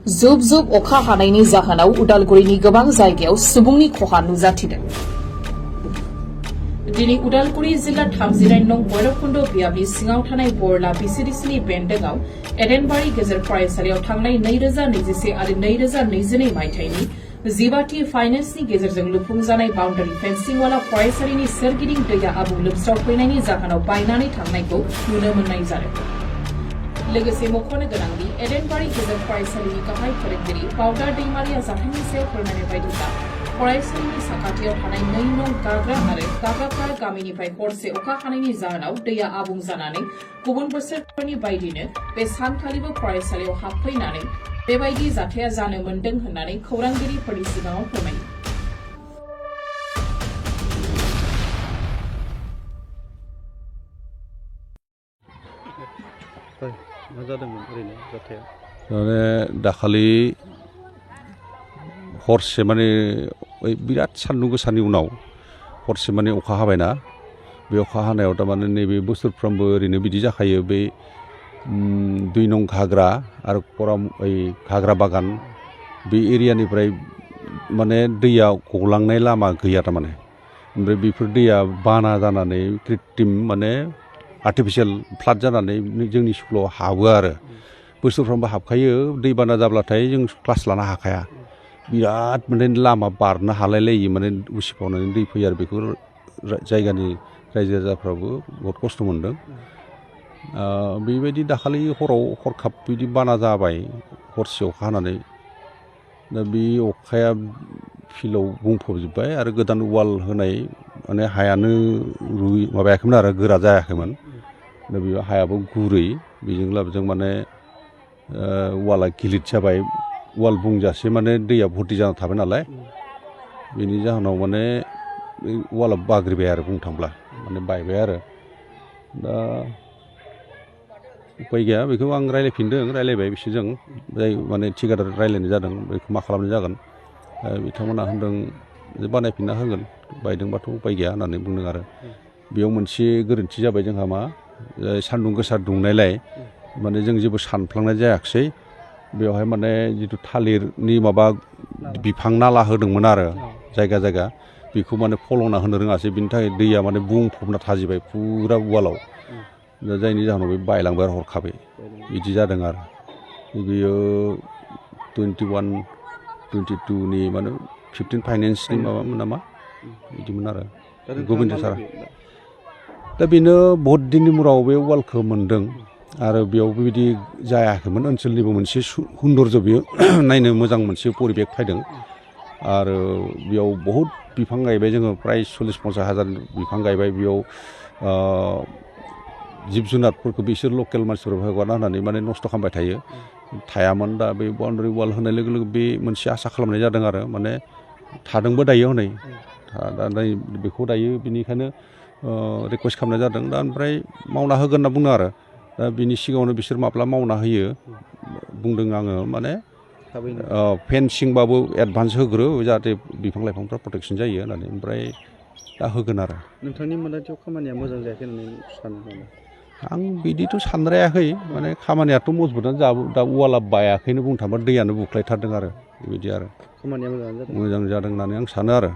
जुब जुब अखा हानायनि जाहोनाव उदालगुरिनि गोबां जायगायाव सुबुंनि खहा नुजाथिदों। दिनै उदालगुरि जिल्ला 39 नं भैरबकुंड बियाबनि सिङाव थानाय बरला बिसिडिसिनि बेन्दोंआव एडेनबारि गेजेर फरायसालियाव थांनाय 2021 आरो 2022 मायथाइनि 12थि फाइनेन्सनि गेजेरजों लुफुंजानाय बाउन्डारि फेन्सिंवाला फरायसालिनि सोरगिदिं दैया आबुं लोमस्रावफैनायनि जाहोनाव बायनानै थांनायखौ नुनो मोननाय जादों। लोगोसे मख'नो गोनांदि एडेनबारि गेजेर फरायसालिनि गाहाय फोरोंगिरि पाउडार दैमारिया जाथायनि सायाव फोरमायनाय बायदिब्ला फरायसालिनि साखाथियाव थानाय 2 नं गाग्रा आरो गाग्रापारा गामिनिफ्राय हरसे अखा हानायनि जाहोनाव दैया आबुं जानानै गुबुन बोसोरफोरनि बायदिनो बे सानखालिबो फरायसालियाव हाबफैनानै बेबायदि जाथाया जानो मोन्दों होननानै खौरांगिरिफोरनि सिगाङाव फोरमायो। दाखालि हरसे माने बिराद सान्दुं गोसानि उनाव हरसे माने अखा हाबायना बे अखा हानायाव थारमाने नैबे बोसोरफ्रोमबो ओरैनो बिदि जाखायो बे 2 नं घाग्रा आरो घाग्रा बागान बे एरियानिफ्राय माने दैया गलांनाय लामा गैया थारमाने ओमफ्राय बेफोर दैया बाना जानानै कृत्रिम माने आर्टिफिशियेल फ्लाड जानानै जोंनि स्कुलाव हाबो आरो बोसोरफ्रोमबो हाबखायो दैबाना जाब्लाथाय जों क्लास लानो हाखाया बिराद माने लामा बारनो हालायलायि माने उसिफावनानै दै फैयो आरो बेखौ जायगानि रायजो राजाफ्राबो बहुत खस्थ' मोनदों। बेबायदि दाखालि हराव हरखाब बिदि बाना जाबाय हरसे अखा हानानै दा बे अखाया फिल्डआव बुंफबजोब्बाय आरो गोदान वाल होनाय माने हायानो माबायाखैमोन आरो गोरा जायाखैमोन दा बे हायाबो गुरै बेजों लाबजों माने वाला गिलिर जाबाय वाल बुंजासे माने दैया भर्ति जाना थाबाय नालाय बेनि जाहोनाव माने वाला बाग्रिबाय आरो बुंनो थांब्ला माने बायबाय आरो दा उपाय गैया बेखौ आं रायलायबाय बिसोरजों जाय माने थिकादार रायलायनाय जादों बेखौ मा खालामनाय जागोन बिथांमोना होनदों जे बानायफिनना होगोन बायदोंबाथ' उपाय गैया होननानै बुंदों आरो बेयाव मोनसे गोरोन्थि जाबाय जोंहा मा सान्दुं गोसा दुंनायलाय माने जों जेबो सानफ्लांनाय जायाखिसै बेवहाय माने जिथु थालिरनि माबा बिफां नाला होदोंमोन आरो जायगा जायगा बेखौ माने फलंना होनो रोङासै बिनि थाखाय दैया माने बुंफबना थाजोब्बाय फुरा वालाव दा जायनि जाहोनाव बे बायलांबाय आरो हरखाबै बिदि जादों आरो बेयो 21-22नि माने 15 फाइनेन्सनि माबामोन नामा बिदिमोन आरो गोविन्द सारा दा बेनो बहुत दिननि उनाव बे वालखौ मोन्दों आरो बेयाव बेबायदि जायाखैमोन ओनसोलनिबो मोनसे सौन्दर्य बेयो नायनो मोजां मोनसे परिबेक फैदों आरो बेयाव बहुत बिफां गायबाय जोङो प्राय 40-50 हाजार बिफां गायबाय बेयाव जिब जुनारफोरखौ बिसोर लकेल मानसिफोर हगारना होनानै माने नस्थ' खालामबाय थायामोन दा बे बाउन्डारि वाल होनाय लोगो लोगो बे मोनसे आसा खालामनाय जादों आरो माने थादोंबो दायो हनै दा बेखौ दायो बेनिखायनो रिकुवेस्ट खालामनाय जादों दा ओमफ्राय मावना होगोन होनना बुंदों आरो दा बिनि सिगाङावनो बिसोर माब्ला मावना होयो बुंदों आङो माने फेन्सिंबाबो एडभान्स होग्रो जाहाथे बिफां लाइफांफ्रा प्रटेक्सन जायो होननानै ओमफ्राय दा होगोन आरो नोंथांनि मोनदांथियाव खामानिया मोजां जायाखै होननानै सानो नामा? आं बिदिथ' सानद्रायाखै माने खामानियाथ' मजबुतानो दा वाला बायाखैनो बुंनो थाङोबा दैयानो बुख्लायथारदों आरो बेबायदि आरो खामानिया मोजां जादों होननानै आं सानो आरो